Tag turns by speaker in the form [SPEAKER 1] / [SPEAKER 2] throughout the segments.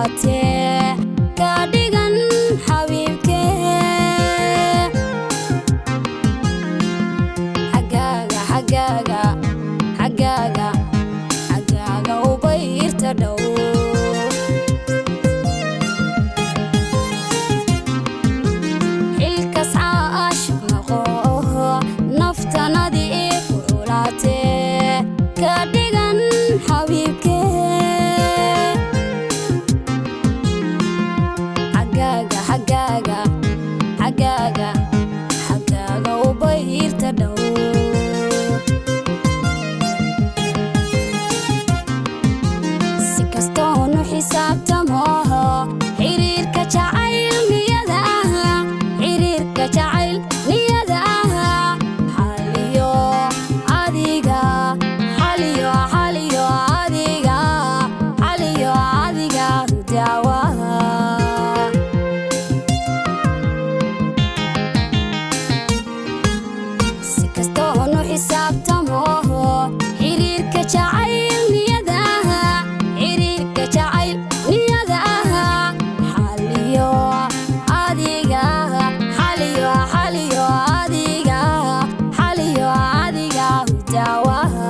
[SPEAKER 1] Culaatee ka dhigan xabiibkee. Xaggaaga, xaggaaga, xaggaaga, xaggaaga ubayrta dhow. Xilkas caashiq noqo, naftanadii ku culaatee ka dhigan xabiibkee. Xaggaaga, xaggaaga, xaggaaga, xaggaaga ubayrta dhow. Si kastoonu xisaabtamo, xiriirka jacayl niyada ah, xiriirka jacayl niyada ah, xaliyo adiga, xaliyo, xaliyo adiga, xaliyo adiga daawaha. Si kastoonu xisaabtamo, xiriirka jacayl niyada ah, xiriirka jacayl niyada ah, xaliyo adiga, xaliyo, xaliyo adiga, xaliyo adiga daawaha.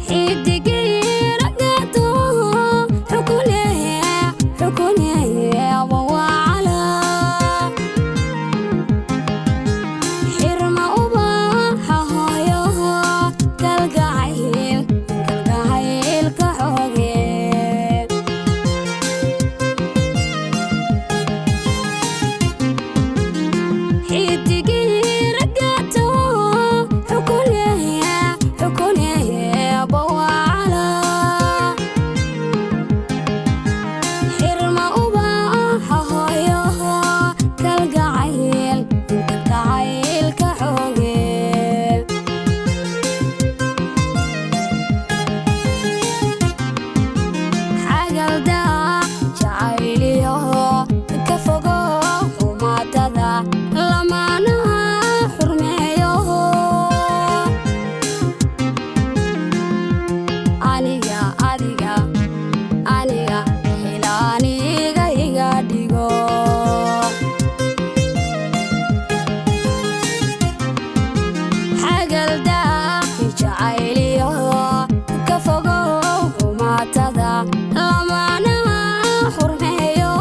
[SPEAKER 1] Xidigii raggato xukuneye, xukuneye wawacala, xirma ubaxa hooyo, kalgacayl, kalgacaylka xooge. Xidigii raggato xukuneye, xukuneye bawacala, xirma ubaxa hooyo, kalgacayl, kalgacaylka xooge. Xagalda jacayliyo ka fogo xumaatada, lamaanaha xurmeeyo. Aniga, adiga, aniga xilaaniga iga dhigo. Xagalda jacayliyo ka fogo xumaatada, lamaanaha xurmeeyo.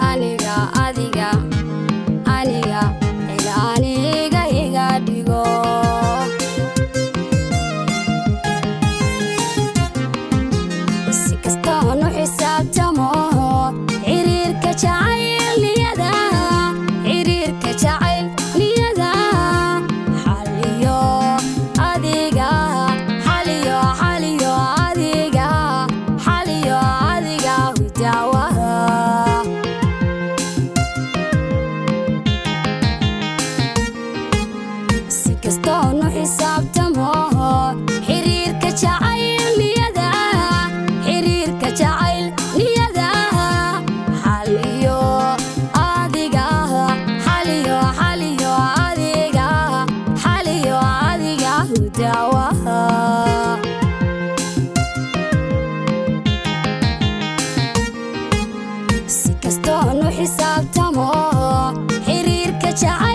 [SPEAKER 1] Aniga, adiga, aniga xilaaniga iga dhigo. Si kastoonu xisaabtamo, xiriirka jacayl niyada, xiriirka jacayl niyada, xaliyo adiga, xaliyo, xaliyo adiga, xaliyo adiga daawaha. Si kastoonu xisaabtamo, xiriirka jacayl niyada, xiriirka jacayl niyada, xaliyo adiga, xaliyo, xaliyo adiga, xaliyo adiga daawaha. Si kastoonu xisaabtamo, xiriirka jacayl